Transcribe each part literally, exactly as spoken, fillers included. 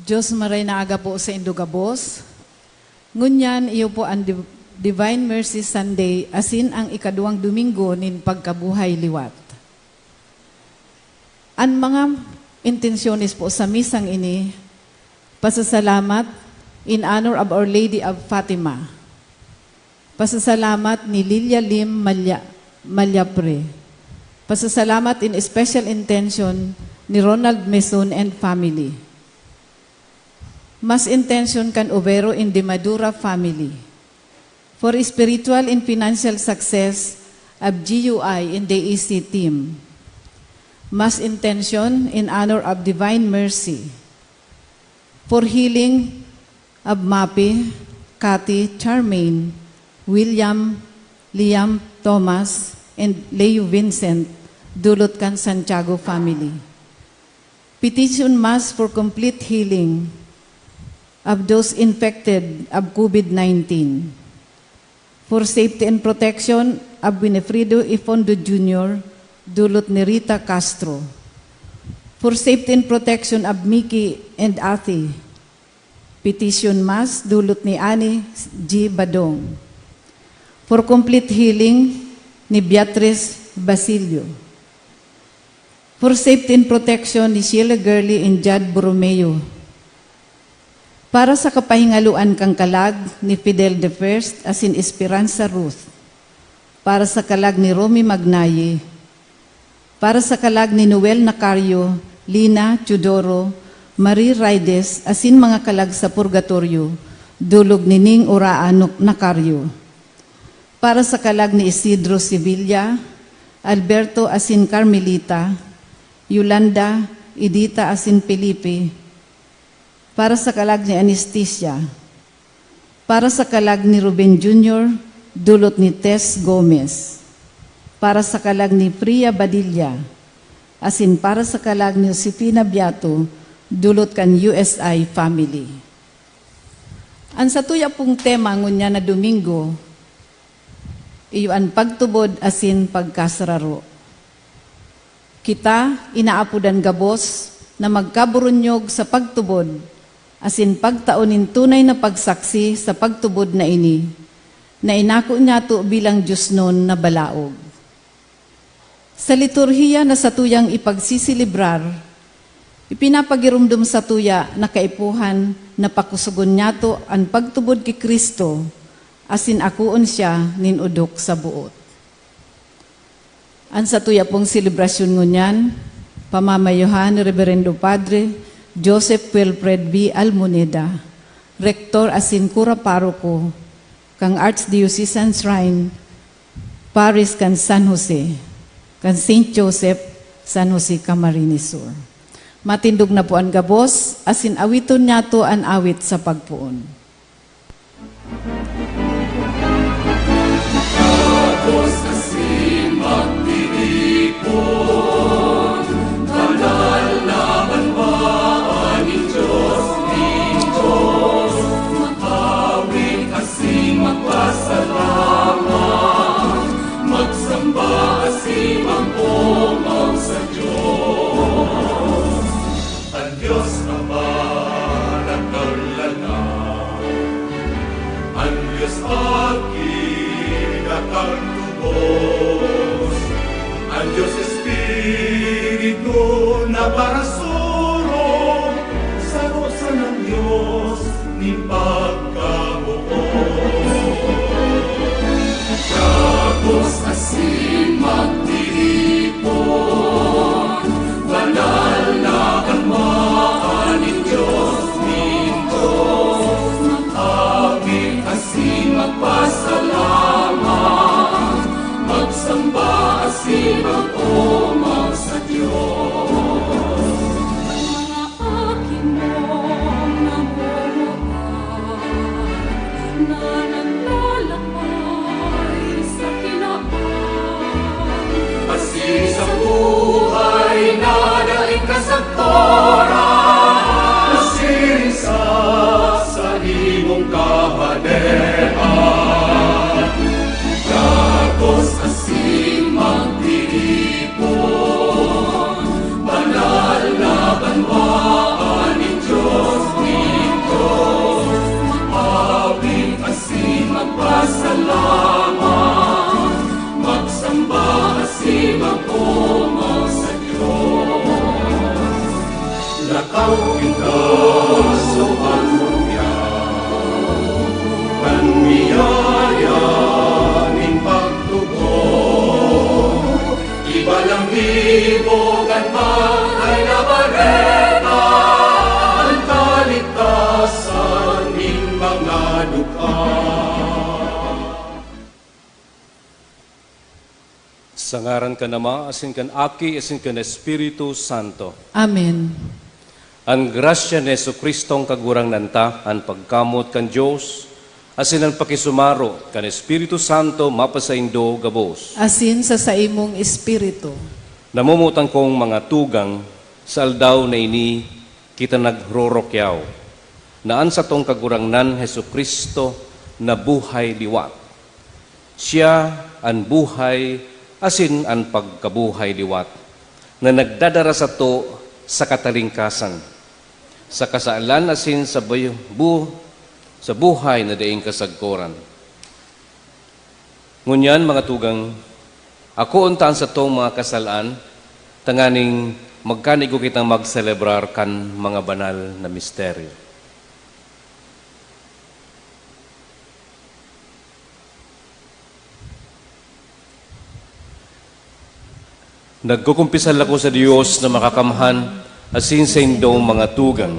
Diyos, maray na aga po saindo gabos. Ngunyan, iyo po an Div-, Divine Mercy Sunday, asin ang ikaduwang Domingo nin pagkabuhay liwat. An mga intensyones po sa misang ini, pasasalamat in honor of Our Lady of Fatima. Pasasalamat ni Lilia Lim Malya-, Malyapre. Pasasalamat in special intention ni Ronald Meson and family. Mass intention kan Overo and Dimadura family. For spiritual and financial success of G U I and D E C team. Mass intention in honor of Divine Mercy. For healing of Mapi, Cathy, Charmaine, William, Liam, Thomas, and Leo Vincent, dulot kan Santiago family. Petition Mass for complete healing of those infected of COVID nineteen. For safety and protection of Winifredo Ifondo Junior, dulot ni Rita Castro. For safety and protection of Mickey and Athy, petition Mass, dulot ni Annie G. Badong. For complete healing ni Beatrice Basilio. For safety and protection ni Sheila Gurley and Jad Borromeo. Para sa kapahingaloan kan kalag ni Fidel the First asin Esperanza Ruth. Para sa kalag ni Romy Magnaye. Para sa kalag ni Noel Nacario, Lina Teodoro, Marie Raides, asin mga kalag sa purgatoryo, dulot ni Ning Uraan Nacario. Para sa kalag ni Isidro Sevilla, Alberto asin Carmelita, Yolanda, Edita asin Felipe. Para sa kalag ni Anastasia. Para sa kalag ni Ruben Junior, dulot ni Tess Gomez. Para sa kalag ni Priya Badilla. Asin para sa kalag ni Josefina Beato, dulot kan U S I family. An satuya pong tema ngunyan na Domingo, iyo an pagtubod asin pagkasararo. Kita, inaapodan gabos na magkaburunyog sa pagtubod asin pagtao nin tunay na pagsaksi sa pagtubod na ini, na inako niyato bilang diosnon na balaog. Sa liturhiya na satuyang ipagsiselebrar, ipinapagiromdom satuya na kaipuhan na pakosogon niyato an pagtubod ki Cristo asin akoon siya nin odok sa boot. An satuya pong selebrasyon ngunyan, pamamayohan ni Reberendo Padre Joseph Wilfred V. Almoneda, Rektor asin Kura Paroko kan Archdiocesan Shrine Parish kan San Jose, kan Saint Joseph, San Jose, Camarines Sur. Matindog na po an gabos, asin awiton niyato an awit sa pagpoon. Gabos asin magtiripon, banal na banwaan nin Dios, nin Dios. Mag-awit asin magpasalamat, magsamba asin mag-omaw sa Dios. An Dios Ama, dakul na, an Dios Aki, dakul tubos, an Dios Espiritu na parasurog, saro sanang Dios nin pagkabuot. Gabos asin magtiripon, banal na banwaan nin Dios, nin Dios. Mag-awit asin magpasalamat, magsamba asin mag-omaw sa Dios. Sa ngaran kan Ama, asin kan Aki, asin kan Espiritu Santo. Amen. An grasya ni Jesu-Cristong Kagurangnan ta, an pagkamoot kan Dios, asin an pakisumaro kan Espiritu Santo mapasaindo gabos. Asin sa saimong espiritu. Namomotan kong mga tugang, sa aldaw na ini kita nagrorokyaw, na an satong Kagurangnan Jesu-Cristo na buhay liwat. Siya an buhay asin an pagkabuhay liwat, na nagdadara sato sa katalingkasan, sa kasalan asin sa bu-, bu-, sa buhay na daing kasagkoran. Ngunyan, mga tugang, akoon ta an satong mga kasalan, tanganing magkanigo kitang magselebrar kan mga banal na misteryo. Nagkukumpisal ako sa Dios na makakamhan asin saindong mga tugang,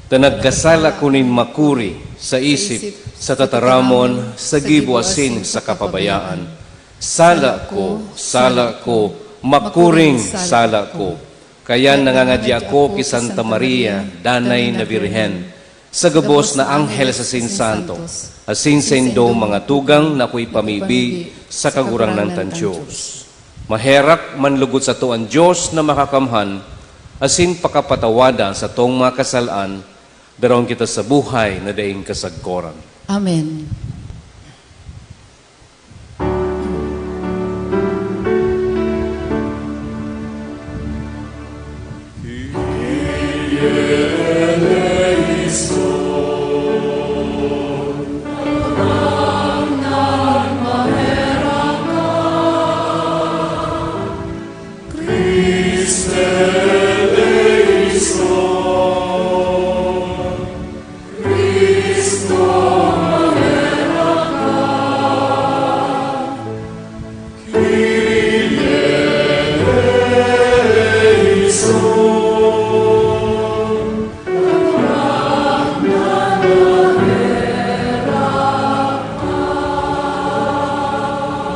ta nagkasala ako nin makuri sa isip, sa tataramon, sa gibo asin sa kapabayaan. Sala ko, sala ko, makuring sala ko. Kaya nangangadya ako ki Santa Maria, Danay na Birhen, sa gabos na anghel asin santo, asin saindong mga tugang na akoy pamibi sa Kagurangnan kan Dios. Maherak manlugod sato an Dios na makakamhan, asin pakapatawada satong mga kasalaan, daraon kita sa buhay na daing kasagkoran. Amen.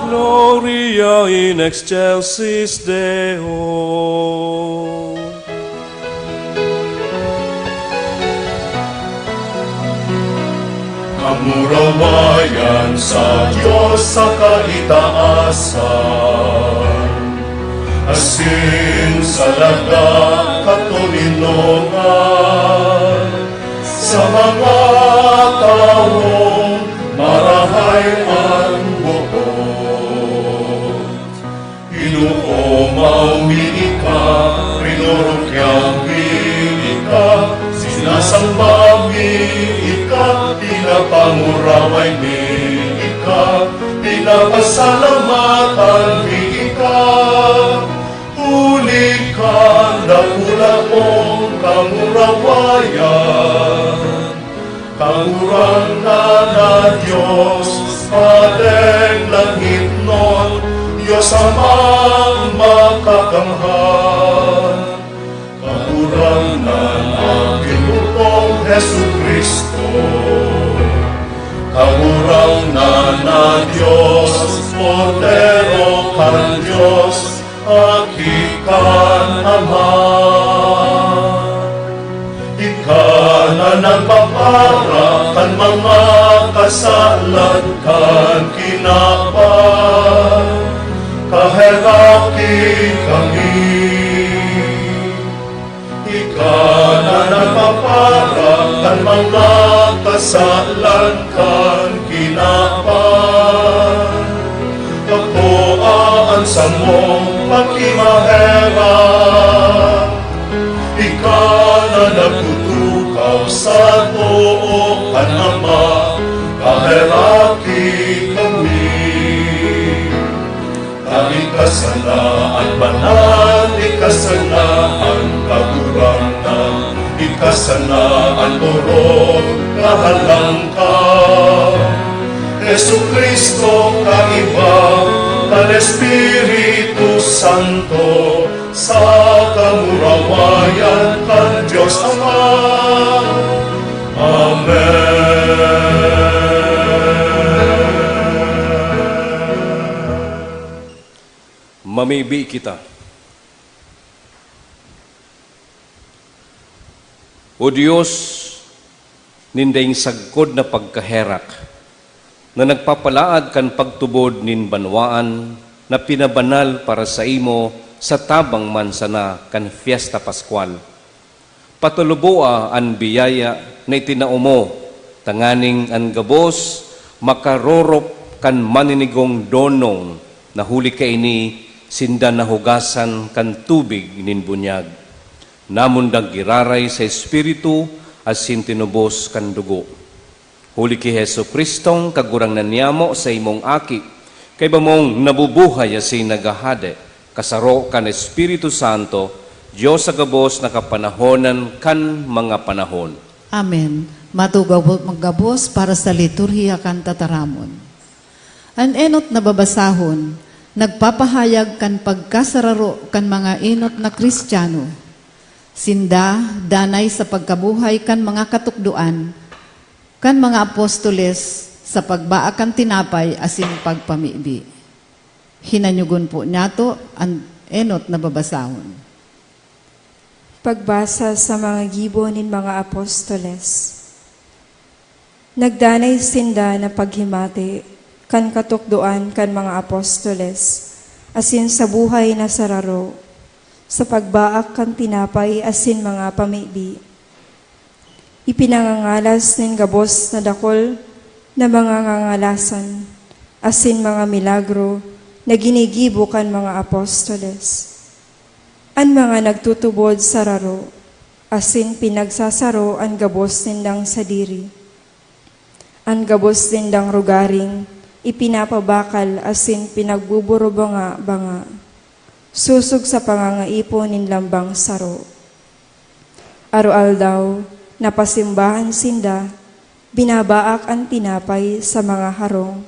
Gloria in excelsis Deo. Kamurawayan sa Dios sa kaitaasan, asin sa laga katoninongan, sa mga tawong marahay an boot. Inoomaw mi ika, rinorokyaw mi ika, sinasamba mi ika, pinapanguraway mi ika, pinapasalamatan mi ika. Huli kan dakula mong kamurawayan, Kagurangnan na Dios, Padeng langitnon, Dios Amang makakamhan, Kagurangnan na ginugong Jesu-Cristo, Kagurangnan na Dios, Kordero kan Dios, Aki kan Ama. Ika na nagpapara kan mga kasalan kan kinaban, kaheraki kami. Ika na nagpapara kan mga kasalan kan kinaban, kapoa an samong pakimaherak. Ika na nagtutukaw sa too kan Ama, kaheraki kami. Ta ika sana an banal, ika sana an kagurangnan, ika sana an orog na halangkaw. Jesu-Cristo, kaiba kan Espiritu Santo, sa kamurawayan kan Dios Ama. Amen. Maybe kita. O Dios, nin daing sagkod na pagkaherak, na nagpapalaad kan pagtubod nin banwaan na pinabanal para saimo sa tabang man sana kan Fiesta Pascual. Pataluboa an biyaya na itinao mo, tanganing an gabos makarorop kan maninigong donong na huli kaini sinda nahugasan kan tubig nin bunyag. Namundag giraray sa Espiritu asin tinubos kan dugo. Huli ki Jesu-Cristong Kagurangnan niyamo, sa imong Aki, kaiba mong nabubuhay asin naghahade, kasaro kan Espiritu Santo, Dios sa gabos na kapanahonan kan mga panahon. Amen. Matugaw po maggabos para sa liturhiya kan tataramon. An enot na babasahon, nagpapahayag kan pagkasararo kan mga enot na Kristiyano. Sinda danay sa pagkabuhay kan mga katukdoan kan mga apostoles sa pagbaak kan tinapay asin pagpamibi. Hinanyugon po niyato an enot na babasahon. Pagbasa sa mga gibo nin mga apostoles. Nagdanay sinda na paghimati kan katukdoan kan mga apostoles, asin sa buhay na sararo, sa pagbaak kan tinapay asin mga pamibi. Ipinangangalas nin gabos na dakul na mga ngangalasan asin mga milagro na ginigibo kan mga apostoles. An mga nagtutubod sararo, asin pinagsasaro an gabos nindang sadiri. An gabos nindang rogaring ipinapabakal asin pinagbuburubanga-banga, sosog sa pangangaipo nin lambang saro. Aroaldaw, napasimbahan sinda, binabaak an tinapay sa mga harong,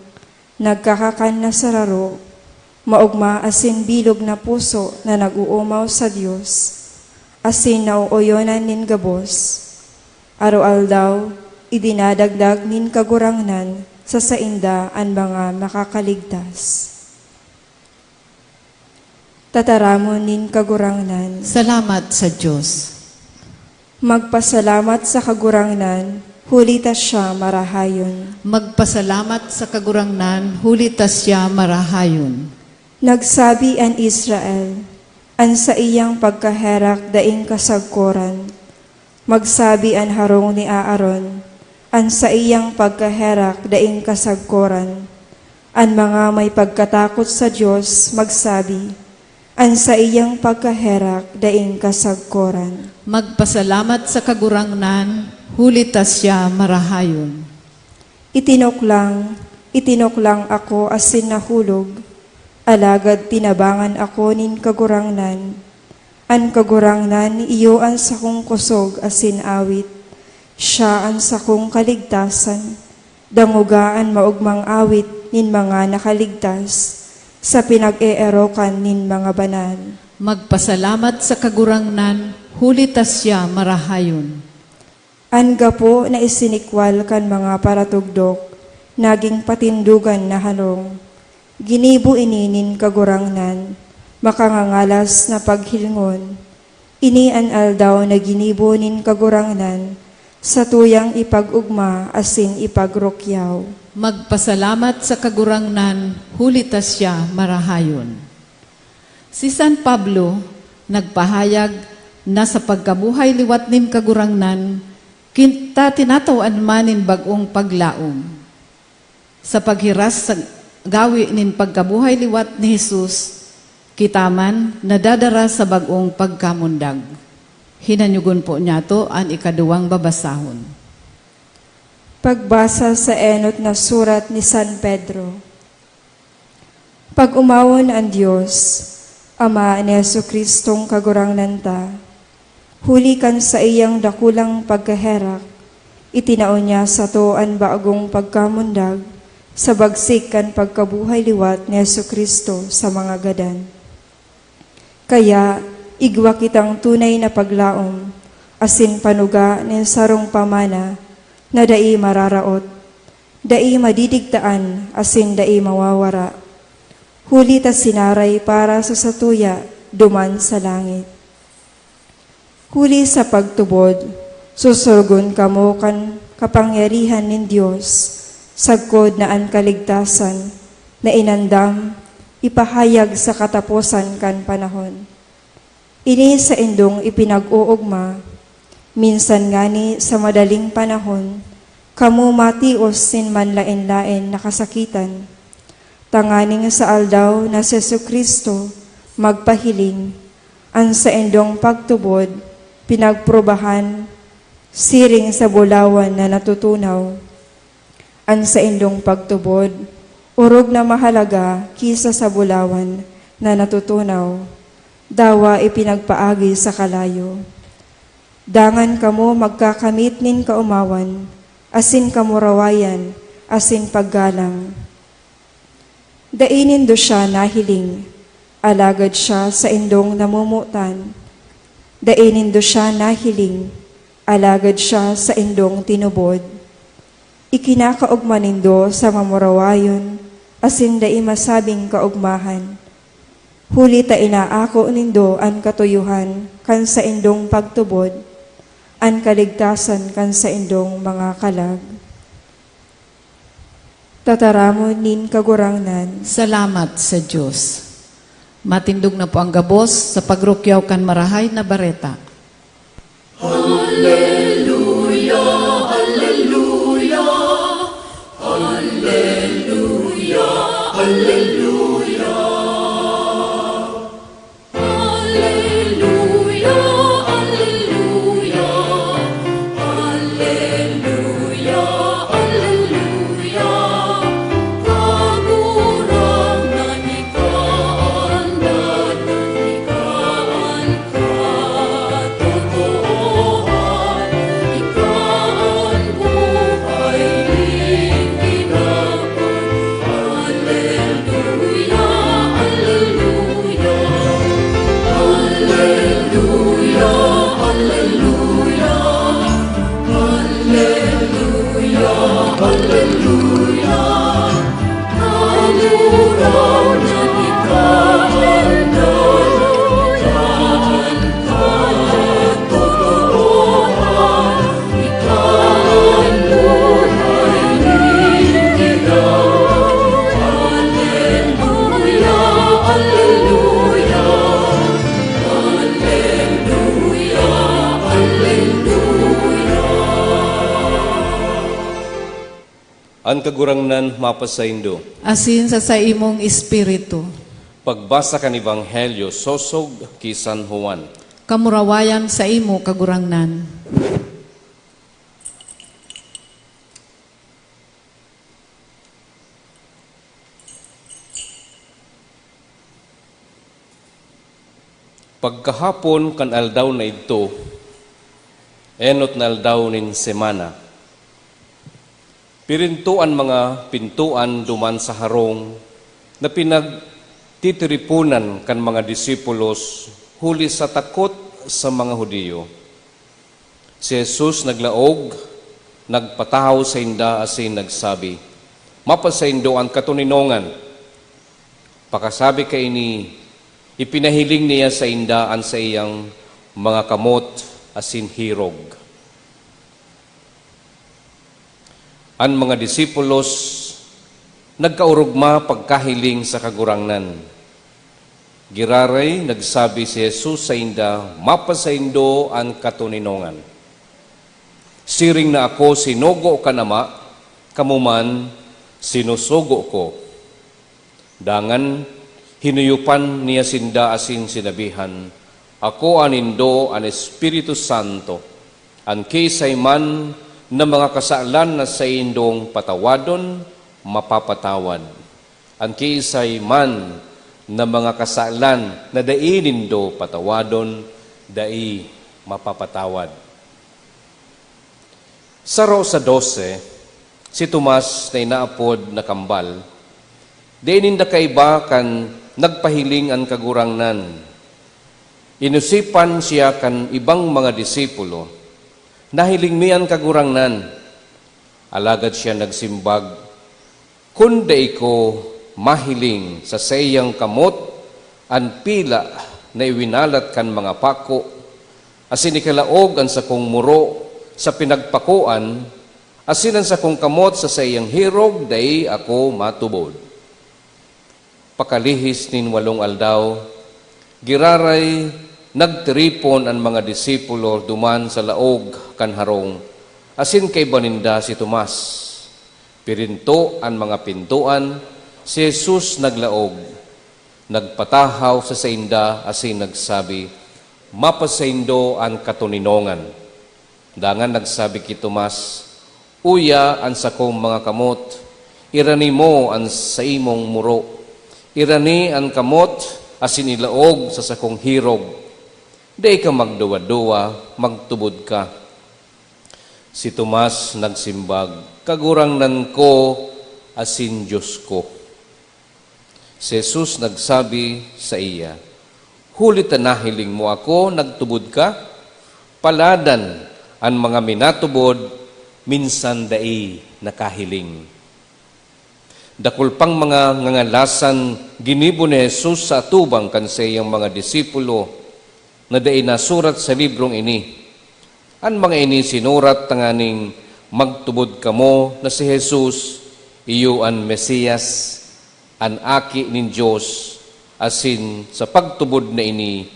nagkakakan na sararo, maogma asin bilog na puso na nag-oomaw sa Dios, asin naooyonan nin gabos. Aroaldaw, idinadagdag nin Kagurangnan sa sainda an mga makakaligtas. Tataramon nin Kagurangnan. Salamat sa Dios. Magpasalamat sa Kagurangnan, huli ta siya marahayon. Magpasalamat sa Kagurangnan, huli ta siya marahayon. Nagsabi an Israel, "An saiyang pagkaherak daing kasagkoran." Magsabi an harong ni Aaron, "An saiyang pagkaherak daing kasagkoran." An mga may pagkatakot sa Dios magsabi, "An saiyang pagkaherak daing kasagkoran." Magpasalamat sa Kagurangnan, huli ta siya marahayon. Itinuklang, itinuklang ako asin nahulog, alagad tinabangan ako nin Kagurangnan. An Kagurangnan iyo an sakong kosog asin awit. Siya an sakong kaligtasan. Dangoga an maogmang awit nin mga nakaligtas sa pinag-eerokan nin mga banal. Magpasalamat sa Kagurangnan, huli ta siya marahayon. An gapo na isinikwal kan mga paratugdok nagin patindogan na halong. Ginibo ini nin Kagurangnan, makangangalas na paghilingon. Ini an aldaw na ginibo nin Kagurangnan, satuyang ipag-ogma asin ipagrukyaw. Magpasalamat sa Kagurangnan, huli ta siya marahayon. Si San Pablo nagpahayag na sa pagkabuhay liwat nin Kagurangnan, kita tinatawan man nin bag-ong paglaom. Sa paghiras sa gawi nin pagkabuhay liwat ni Jesus, kita man nadadara sa bag-ong pagkamundag. Hinanyugon po niyato an ikaduwang babasahon. Pagbasa sa enot na surat ni San Pedro. Pag-omawon an Dios, Ama ni Jesu-Cristong Kagurangnan ta. Huli kan saiyang dakulang pagkaherak, itinao niya sato an bagong pagkamundag sa bagsik kan pagkabuhay liwat ni Jesu-Cristo sa mga gadan. Kaya, igwa kitang tunay na paglaom, asin panuga nin sarong pamana na dai mararaot, dai madidigtaan, asin dai mawawara. huli ta sinaray para sa satuya duman sa langit. Huli sa pagtubod, susurugon kamo kan kapangyarihan nin Dios, sagkod na an kaligtasan na inandam ipahayag sa kataposan kan panahon. Ini saindong ipinag-oogma, minsan ngani sa madaling panahon, kamo matios nin manlaen-laen na kasakitan, tanganing sa aldaw na si Jesu-Cristo magpahiling, an saindong pagtubod pinagprobahan siring sa bulawan na natutunaw. An saindong pagtubod orog na mahalaga ki sa sa bulawan na natutunaw, dawa ipinagpaagi sa kalayo. Dangan kamo magkakamit nin kaomawan, asin kamurawayan, asin paggalang. Dai nindo siya nahiling, alagad siya saindong namomotan. Dai nindo siya nahiling, alagad siya saindong tinubod. Ikinakaogma nindo sa mamurawayon asin dai masabing kaogmahan, huli ta inaako nindo an katuyohan kan saindong pagtubod, an kaligtasan kan saindong mga kalag. Tataramon nin Kagurangnan. Salamat sa Dios. Matindog na po ang gabos sa pagrukyaw kan Marahay na Bareta. Alleluia, alleluia, alleluia, alleluia. Alleluia, alleluia, alleluia, alleluia. Kagurangnan, ika an dalan, ika an katotoohan, ika an buhay nin kinaban. Alleluia, alleluia, alleluia, alleluia, alleluia, alleluia. Kagurangnan, ika an dalan, ika an katotoohan, An Kagurangnan mapasaindo. Asin sa saimong espiritu. Pagbasa kan Ebanghelyo sosog ki San Juan. Kamurawayan saimo, Kagurangnan. Pagkahapon kan aldaw na idto, enot na aldaw nin semana, pirinto an mga pintoan duman sa harong na pinagtitiriponan kan mga disipulos huli sa takot sa mga Judio. Si Jesus naglaog, nagpatahaw sainda asin nagsabi, "Mapasaindo an katoninongan." Pakasabi kaini, ipinahiling niya sainda an saiyang mga kamot asin hirog. An mga disipulos nagkaorogma pagkahiling sa Kagurangnan. Giraray nagsabi si Jesus sainda, "Mapasaindo an katoninongan. Siring na ako sinugo kan Ama, kamo man sinusugo ko." Dangan hinuyopan niya sinda asin sinabihan, "Akoa nindo an Espiritu Santo. An kiisay man na mga kasalan na saindong patawadon, mapapatawad. An kiisay man na mga kasalan na dai nindo patawadon, dai mapapatawad." Saro sa dose, si Tomas na inaapod na Kambal. Dai ninda kaiba kan nagpahiling an Kagurangnan. Inosipan siya kan ibang mga disipulo, "Nahiling mi an Kagurangnan." Alagad siya nagsimbag, "Kun dai ko Mahiling sa saiyang kamot an pila na iwinalat kan mga pako, asin ikalaog an sakong muro sa pinagpakoan, asin an sakong kamot sa saiyang hirog dai ako matubod. Pakalihis nin walong aldaw, giraray nagtiripon an mga disipulo duman sa laog kan harong, asin kaiba ninda si Tomas. Pirinto an mga pintoan, si Jesus naglaog, nagpatahaw sa sainda asin nagsabi, "Mapasaindo an katoninongan." Dangan nagsabi ki Tomas, "Uya an sakong mga kamot, irani mo an saimong muro, irani an kamot asin ilaog sa sakong hirog. Dai ka magduwa-duwa, magtubod ka." Si Tomas nagsimbag, "Kagurangnan ko asin Dios ko." Si Jesus nagsabi saiya, "Huli ta nahiling mo ako, nagtubod ka? Paladan an mga minatubod, minsan dai nakahiling." Dakul pang mga ngangalasan ginibo ni Jesus sa atubang kan saiyang mga disipulo na dai nasurat sa librong ini. An mga ini sinurat tanganing magtubod kamo na si Jesus iyo an Mesias, an Aki nin Dios, asin sa pagtubod na ini,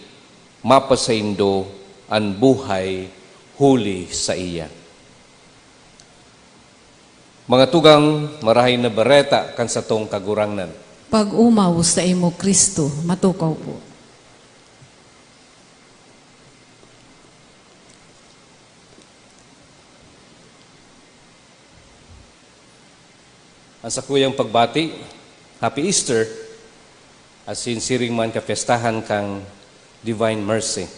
mapasaindo an buhay huli saiya. Mga tugang, Marahay na Bareta kan satong Kagurangnan. Pag-omaw saimo, Cristo. Matukaw po. Ang sakuyang pagbati, Happy Easter, asin siring man kapyestahan kan Divine Mercy.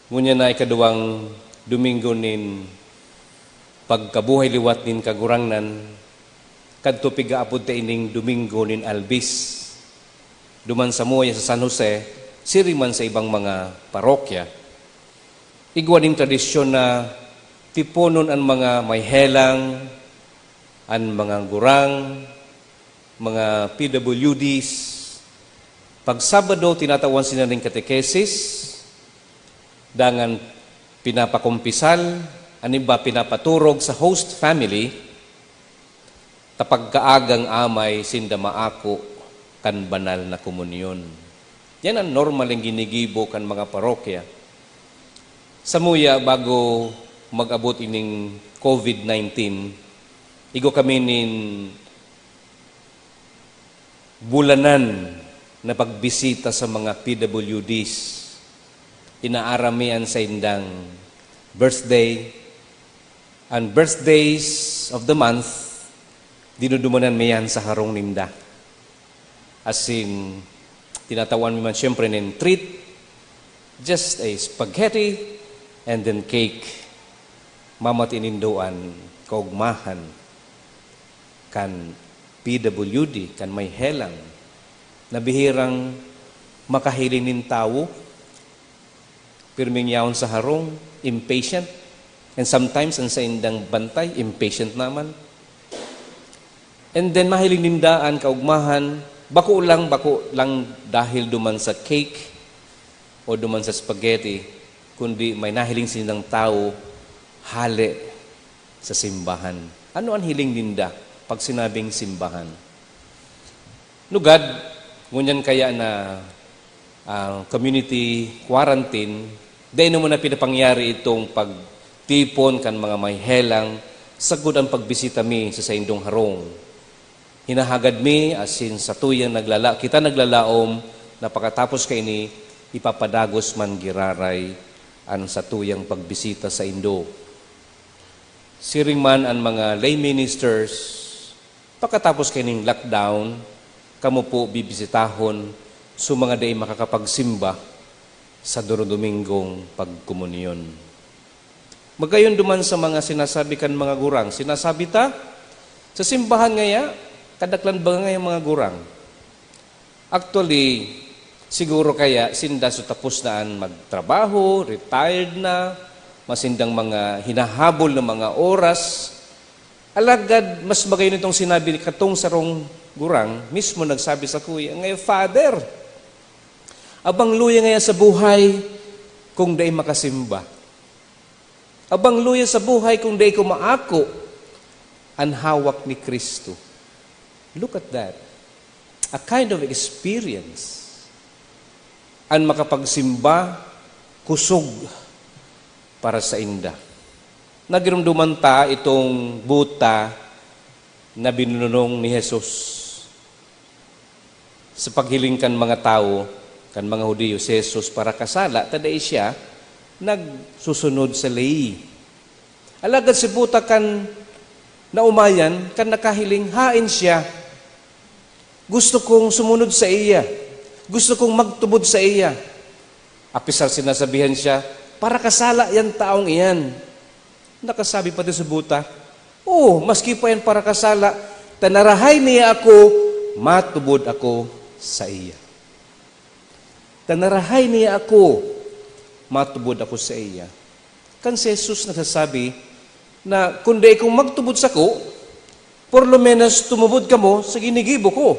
Ngunyan na ikaduwang Domingo nin pagkabuhay liwat nin Kagurangnan, kadto pigaapod ta ining Domingo nin Albis. Duman samuya sa San Jose, siring man sa ibang mga parokya, igwa nin tradisyon na tiponon an mga may helang, an mga gurang, mga P W Ds. Pag Sabado, tinatawan sinda nin katekesis, dangan pinapakumpisal, an iba pinapaturog sa host family, ta pagkaagang amay sinda maako kan banal na komunyon. Yan ang normal yang ginigibo kan mga parokya. Samuya, bago mag-abot ining COVID nineteen, igwa kami nin bulanan na pagbisita sa mga P W Ds. Inaaram mi an saindang birthday. An birthdays of the month, dinudumanan mi yan sa harong ninda. Asin, tinatawan mi man siyempre nin treat, just a spaghetti and then cake. Mamati nindo an kaugmahan kan P W D, kan may helang, na bihirang makahiling nin tawo, pirming yaon sa harong, impatient, and sometimes an saindang bantay, impatient naman. And then, mahiling ninda an kaugmahan, bako lang, bako lang dahil duman sa cake o duman sa spaghetti, kundi may nahiling sinindang tawo hale sa simbahan. Ano an hiling ninda pag sinabing simbahan? Lugad, ngunyan kaya na, ah, community quarantine, dai naman na pinapangyari itong pagtipon kan mga may helang, sagkod an pagbisita mi sa saindong harong. Hinahagad mi, asin satuyang naglala-, kita naglalaom na pakatapos kaini, ipapadagos man giraray an satuyang pagbisita saindo. Siring man an mga lay ministers, pakatapos kaining lockdown, kamo po bibisitahon sa mga dai makakapagsimba sa Dominggong Pagkomunyon. Magayon duman sa mga sinasabi kan mga gurang. Sinasabi ta, sa simbahan ngaya, kadaklan baga ngaya mga gurang. Actually, siguro kaya sinda so tapos na an magtrabaho, retired na, masindang mga hinahabol na mga oras, Alagad mas magayon itong sinabi ni katong sarong gurang, mismo nagsabi sa kuya, "Ngayon, Father, abang luya ngaya sa buhay kung dai makasimba. Abang luya sa buhay kung dai ko maako an hawak ni Cristo." Look at that. A kind of experience. An makapagsimba, kusog para sainda. Nagirumduman ta itong buta na binunong ni Jesus. Sa paghiling kan mga tawo, kan mga Judio, si Jesus parakasala, ta dai siya nagsusunod sa ley. Alagad si buta kan naumayan, kan nakahiling, haen siya. "Gusto kong sumunod sa iya. Gusto kong magtubod sa iya." Apisar sinasabihan siya, "Parakasala yan taong iyan." Nakasabi pati si buta, "Oo, maski pa yan parakasala, ta narahay niya ako, matubod ako sa iya." Ta narahay niya ako, matubod ako sa iya. Kan si Jesus nagsasabi na, "Kun dai kong magtubod sako, por lo menos tumubod kamo sa ginigibo ko.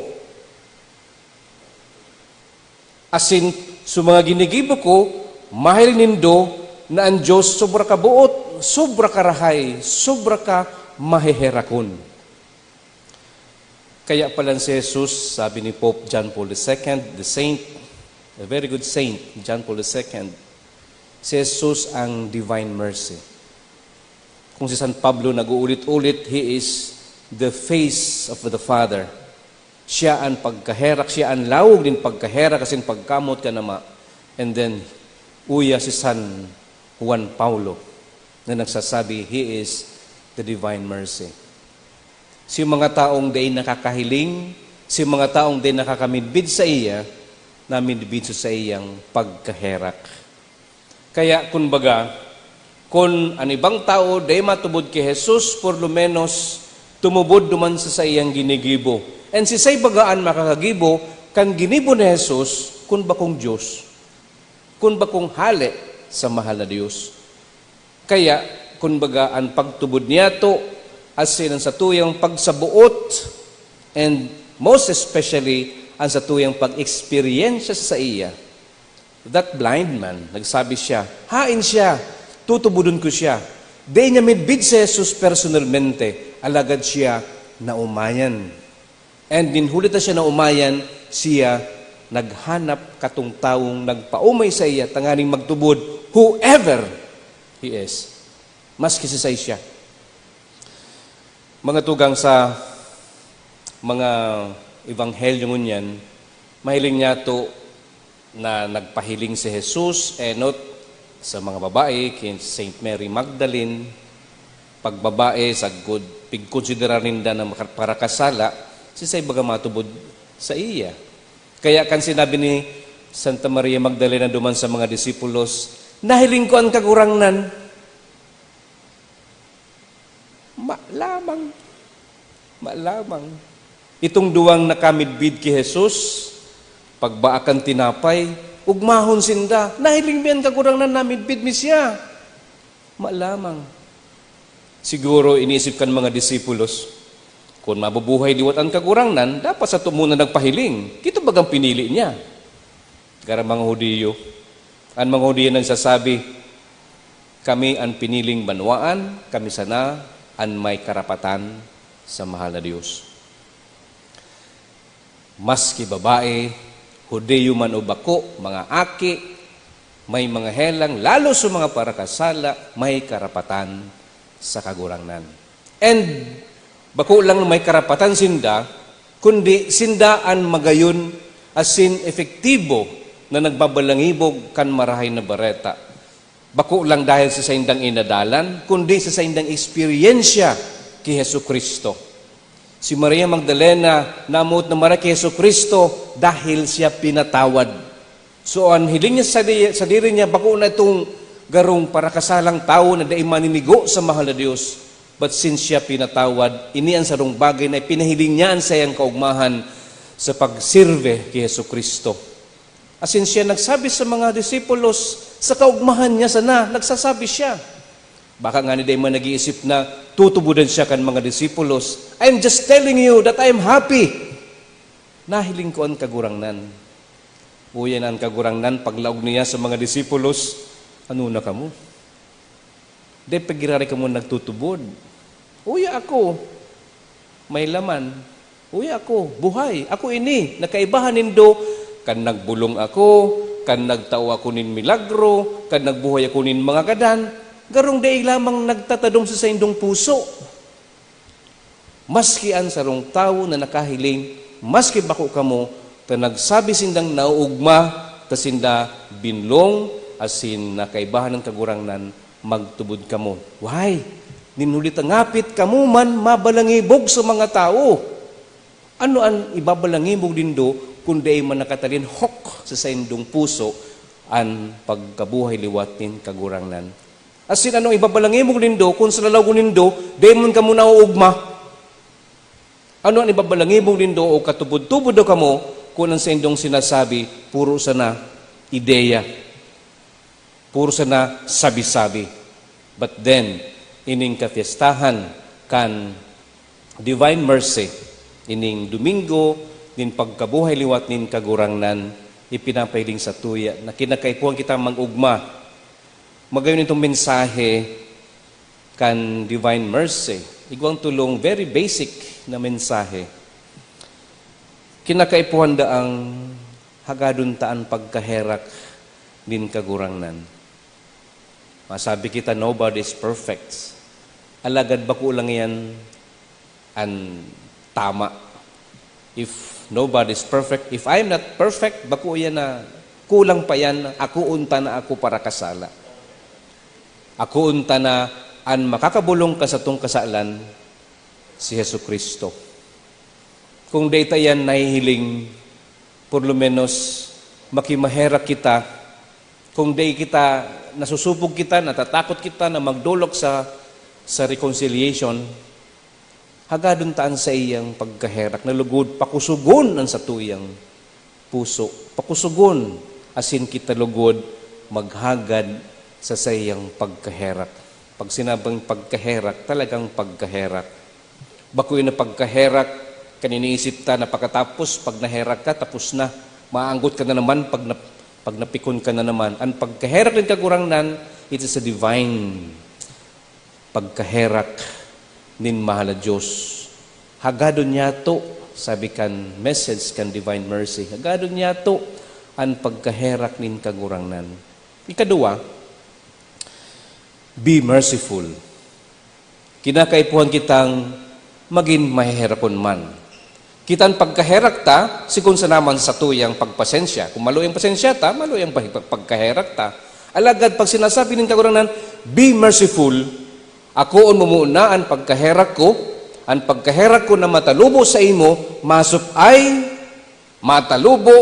Asin sa mga ginigibo ko, mahiling nindo na an Dios sobra ka boot, sobra ka rahay, sobra ka maheherakon." Kaya palan si Jesus, sabi ni Pope John Paul the Second, the saint, a very good saint, John Paul the Second, si Jesus ang divine mercy. Kung si San Pablo nag-uulit-ulit, "He is the face of the Father." Siya an pagkaherak, siya an lawog nin pagkaherak asin pagkamot kan Ama. And then, uya si San Juan Paulo na nagsasabi, "He is the divine mercy." Si mga taong dai nakakahiling, si mga taong dai nakakamidbid sa iya, namidbid sa saiyang pagkaherak. Kaya, kun baga, kun an ibang tawo dai matubod ki Jesus, por lo menos, tumubod duman sa saiyang ginigibo. And si say baga an makakagibo kan ginibo ni Jesus, kun bakong Dios, kun bakong hale sa mahal na Dios. Kaya, kun baga, an pagtubod niyato, asin an satuyang pagsaboot, and most especially, an satuyang pag-eksperyensya sa iya, that blind man, nagsabi siya, "Haen siya, tutubodon ko siya." Dai niya midbid si Jesus personalmente, alagad siya naumayan. And nin huli ta siya naumayan, siya naghanap katong tawong nagpaumay saiya tanganing magtubod, whoever he is. Maski sisay siya. Mga tugang, sa mga ebanghelyo ngunyan, mahiling niyato na nagpahiling si Jesus enot sa mga babae, ki Saint Mary Magdalene, pagbabae, sagkod pigkonsiderar ninda na maka-, parakasala, sisay baga matubod saiya. Kaya kan sinabi ni Santa Maria Magdalena duman sa mga disipulos, "Nahiling ko an Kagurangnan." Ma lamang. Ma lamang. Itong duwang nakamidbid ki Jesus, pagbaa kan tinapay, ugmahon sinda, "Nahiling mi an Kagurangnan, namidbid mi siya." Ma lamang. Siguro iniisip kan mga disipulos, "Kun mabubuhay liwat an Kagurangnan, dapat sato muna nagpahiling. Kita bagang pinili niya?" Garo mga Judio. An mga Judio nagsasabi, "Kami an piniling banwaan, kami sana an may karapatan sa mahal na Dios." Maski babae, Judio man o bako, mga aki, may mga helang, lalo sa mga parakasala, may karapatan sa Kagurangnan. And bako lang may karapatan sinda, kundi sinda an magayon asin epektibo na nagbabalangibog kan Marahay na Bareta. Bako lang dahil sa saindang inadalan, kundi sa saindang eksperyensya ki Jesu-Cristo. Si Maria Magdalena namoot na maray ki Jesu-Cristo dahil siya pinatawad. So, an hiling niya sa di-, sadiri niya, bako na itong garong parakasalang tawo na dai maninigo sa mahal na Dios. But since siya pinatawad, ini an sarong bagay na ipinahiling niya an saiyang kaugmahan sa pagsirbe ki Jesu-Cristo. Asin siya nagsabi sa mga disipulos, sa kaugmahan niya sana, nagsasabi siya, Baka ngani dai man nag-iisip na tutubodan siya kan mga disipulos. "I'm just telling you that I'm happy." Nahiling ko an Kagurangnan. Uya na an Kagurangnan, paglaog niya sa mga disipulos, "Ano na kamo? Dai pa giraray kamo nagtutubod. Uya ako, may laman. Uya ako, buhay. Ako ini, na kaibahan nindo. Kan nagbolong ako, kan nagtao ako nin milagro, kan nagbuhay ako nin mga gadan, garong dai lamang nagtatadom sa saindong puso." Maski an sarong tawo na nakahiling, maski bako kamo, ta nagsabi sindang naoogma, ta sinda binlong, asin nakaibahan an Kagurangnan, magtubod kamo. Why? Nin huli ta ngapit kamo man mabalangibog sa mga tawo. Ano an ibabalangibog nindo kun dai man nakatalinhok sa saindong puso an pagkabuhay liwat nin Kagurangnan? Asin ano an ibabalangibog nindo kun sa lalawogon nindo dai man kamo naoogma? Ano an ibabalangibog nindo o katubod-tubod daw kamo kun an saindong sinasabi puro sana ideya, puro sana sabi-sabi? But then, ining kapiestahan kan Divine Mercy, ining Domingo nin pagkabuhay liwat nin Kagurangnan, ipinapahiling satuya na kinakaipuhan kita mag-ugma. Magayon itong mensahe kan Divine Mercy. Igwang tulong, very basic na mensahe. Kinakaipuhan daang hagadon ta an pagkaherak nin Kagurangnan. Masabi kita, nobody is perfect. Alagad bako lang iyan an tama. If nobody is perfect, if I am not perfect, bako iyan na kulang pa yan, ako unta na ako parakasala. Ako unta na an makakabolong kan satong kasalan, si Jesu-Cristo. Kung dai ta iyan nahihiling, por lo menos, makimaherak kita. Kung dai kita, nasusupog kita, natatakot kita na magdolok sa, sa reconciliation, hagadon ta an saiyang pagkaherak na lugod pakusogon an satuyang puso. Pakusogon, asin kita lugod maghagad sa saiyang pagkaherak. Pag sinabing pagkaherak, talagang pagkaherak. Bako na pagkaherak kan iniisip ta na pakatapos, pag naherak ka, tapos na. Maanggot ka na naman pag na, pag napikon ka na naman. An pagkaherak nin Kagurangnan, it is a divine pagkaherak nin Mahal na Dios. Hagadon niyato, sabi kan message kan Divine Mercy, hagadon niyato an pagkaherak nin Kagurangnan. Ikaduwa, be merciful. Kinakaipuhan kitang magin maheherakon man. Kita an pagkaherak ta, sigon sana man satuyang pagpasensya. Kung malo yung pasensya ta, malo yung pag-, pagkaherak ta. Alagad pag sinasabi nin Kagurangnan, "Be merciful," akoon mo muna an pagkaherak ko, an pagkaherak ko na matalubo sa imo, masop ay matalubo,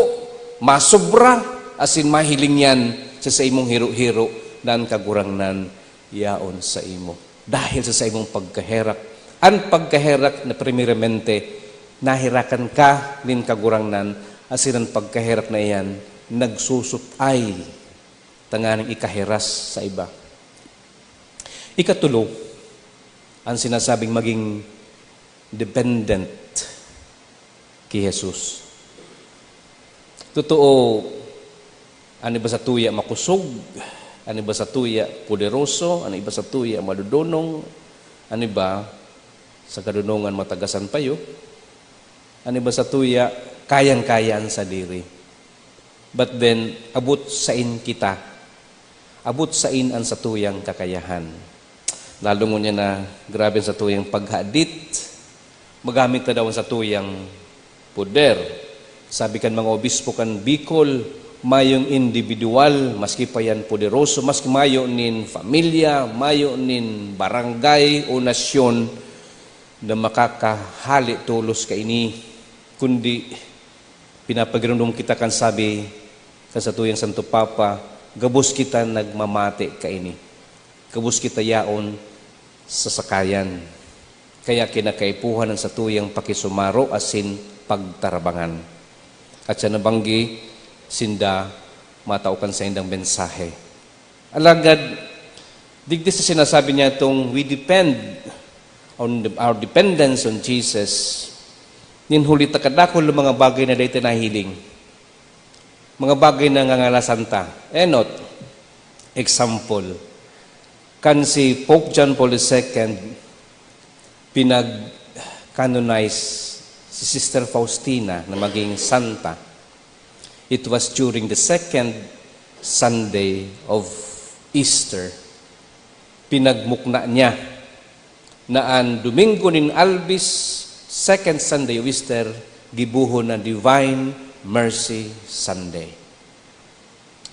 masobra, asin mahiling yan sa saimong hiro-hiro na an Kagurangnan yaon sa imo. Dahil sa saimong pagkaherak. An pagkaherak na primeramente, naherakan ka nin Kagurangnan, asin an pagkaherak na iyan, nagsusop-ay tanganing ikaheras sa iba. Ikatulo, an sinasabing maging dependent ki Jesus. Totoo, an iba satuya makosog, an iba satuya poderoso, an iba satuya madodonong, an iba sa kadonongan matagasan payo, an iba satuya kayang-kaya an sadiri. But then, abot sain kita. Abot sain an satuyang kakayahan. Lalo ngunyan na grabe an satuyang paghadit, magamit ta daw an satuyang poder. Sabi kan mga obispo kan Bicol, mayong individual, maski pa yan poderoso, maski mayo nin familia, mayo nin barangay o nasyon na makakahale tolos kaini, kundi pinapagiromdom kita kan sabi kan satuyang Santo Papa, gabos kita nagmamate kaini. Gabos kita yaon sa sakayan. Kaya kinakaipuhan an satuyang pakisumaro asin pagtarabangan. At siya nabanggi, sinda matao kan saindang mensahe. Alagad, Digdi sa sinasabi niya itong we depend on the, our dependence on Jesus, nin huli ta kadakul ang mga bagay na dai ta nahiling. Mga bagay na ngangalasan ta. Enot, example, kan si Pope John Paul the Second, pinag-canonize si Sister Faustina na maging santa. It was during the second Sunday of Easter. Pinagmukna niya na an Domingo nin Albis, second Sunday of Easter, gibohon na Divine Mercy Sunday.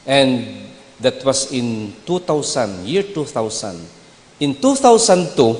And that was in two thousand, year two thousand. In two thousand two,